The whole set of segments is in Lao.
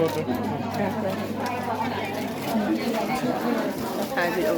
ຖ່າຍວິດີໂອ.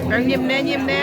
ເອົາ ຍິ້ມແດ່ ຍິ້ມແດ່.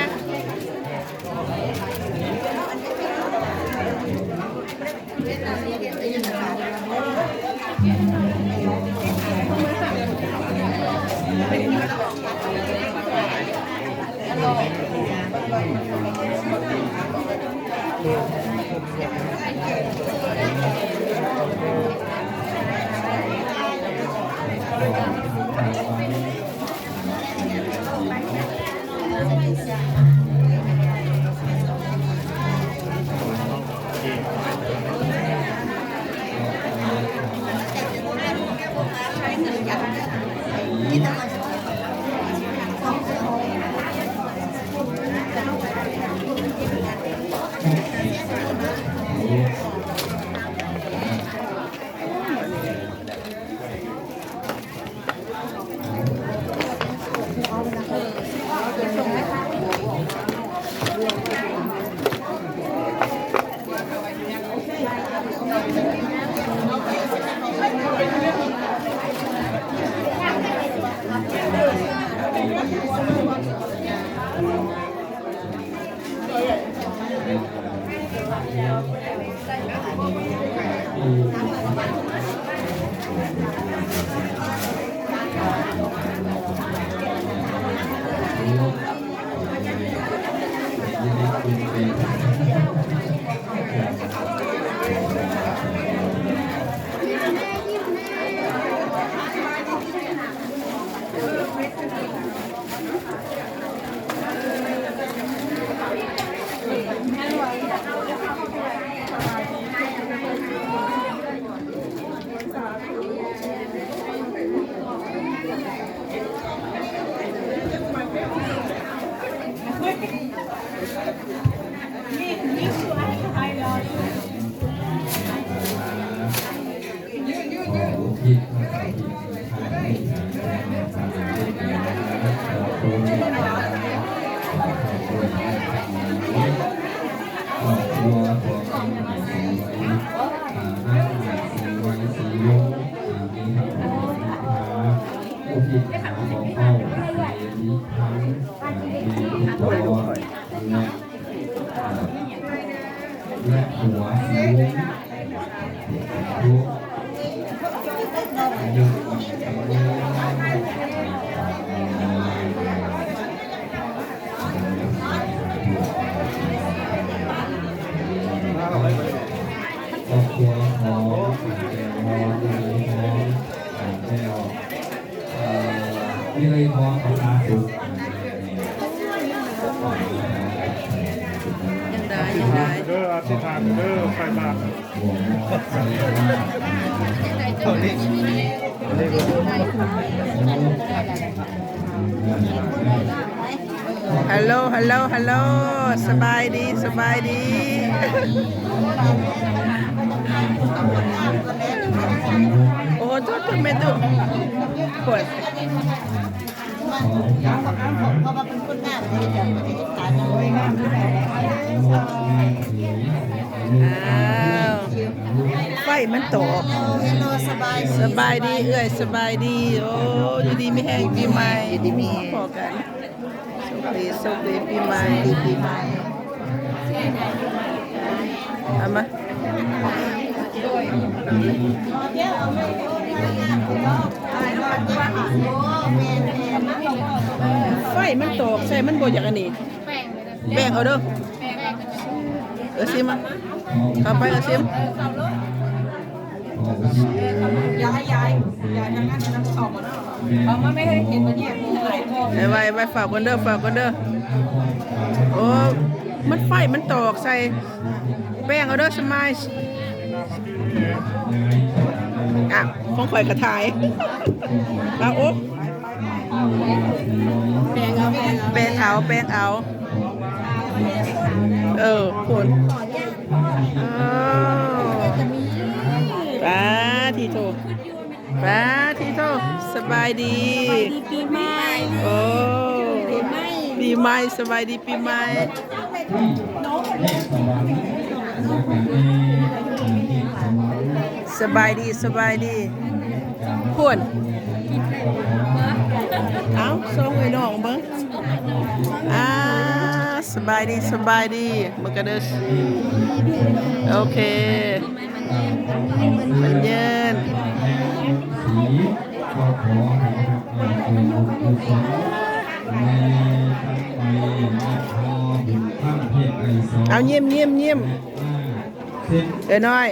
ຄອບຄົວຂອງແມ່ນ ເອີ ວິໄລພອນປະຊາສຸກ ຍັງໄດ້ ຍັງໄດ້ ເດີ ອະທິຖານເດີ ໃສ່ບາດ. Hello, hello, hello. ສະບາຍດີ ສະບາຍດີ. ໂອ້ ໂທດ ໂທດ ແມ່ຕຸ ໂອ້ຍ. ອ້າວ ໄຟມັນຕົກ. ເຮໂລ ສະບາຍດີ ສະບາຍດີເອື້ອຍ ສະບາຍດີ. ໂອ້ ຢູ່ດີມີແຮງ ປີໃໝ່ ຢູ່ດີມີແຮງ ພໍ້ກັນ. ໂຊກດີ ໂຊກດີ ປີໃໝ່ ປີໃໝ່. ເອົາມາ. ໄຟມັນຕອກໃສ່ ມັນບໍ່ຢາກອັນນີ້. ແປ້ງເອົາເດີ. ເອີ ຊິມ ເຂົ້າໄປ ເອີ ຊິມ. ຢາຍ ຢາຍ ຢາຍທາງນັ້ນ ທາງນັ້ນອອກມາເນາະ. ເອົາມາ ແມ່ເຫັນບໍ່ນີ້ ຫຼາຍ ໄວ້ ໄວ້ ຝາກກ່ອນເດີ ຝາກກ່ອນເດີ. ໂອ້ ມັນ ໄຟມັນຕອກໃສ່. ແປ້ງເອົາເດີ ສະມາຍ. ອ່ະ ຂອງຂ້ອຍກະຖ່າຍ. ເອົາ ໂອ້ ແປ້ງເອົາ ແປ້ງເອົາ ແປ້ງເອົາ. ເອີ ພຸ້ນ. ອ້າວ ປາທິໂທ ປາທິໂທ. ສະບາຍດີ ສະບາຍດີປີໃໝ່. ໂອ້ ປີໃໝ່ ປີໃໝ່ ສະບາຍດີປີໃໝ່. ສະບາຍດີ ສະບາຍດີ. ພຸ້ນ ເອົ້າ ສົ່ງໃຫ້ນ້ອງເບິ່ງ. ອ່າ ສະບາຍດີ ສະບາຍດີ. ເບິ່ງກັນເດີ. ໂອເຄ ມັນເຍີນ. ກໍຂໍໃຫ້ຮັບເອົາສ່ວນບຸນກຸສົນໃນທາງໄປນຳພາບຸນທາງເພດໄອສອງ. ເອົາ ຍິ້ມ ຍິ້ມ ຍິ້ມ. ເອື້ອຍນ້ອຍ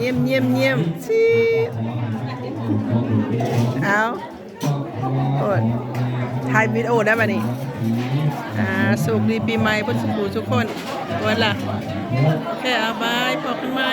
ຍິ້ມ ຍິ້ມ ຍິ້ມ. ຊິ ເອົາ ໂອ້ຍ ຖ່າຍວິດີໂອໄດ້ບາດນີ້. ອ່າ ໂຊກດີປີໃໝ່ເບິດສູ່ຜູ້ສູ່ຄົນ. ເບິດລະ. ໂອເຄ ເອົາ ບາຍ ພົບກັນໃໝ່.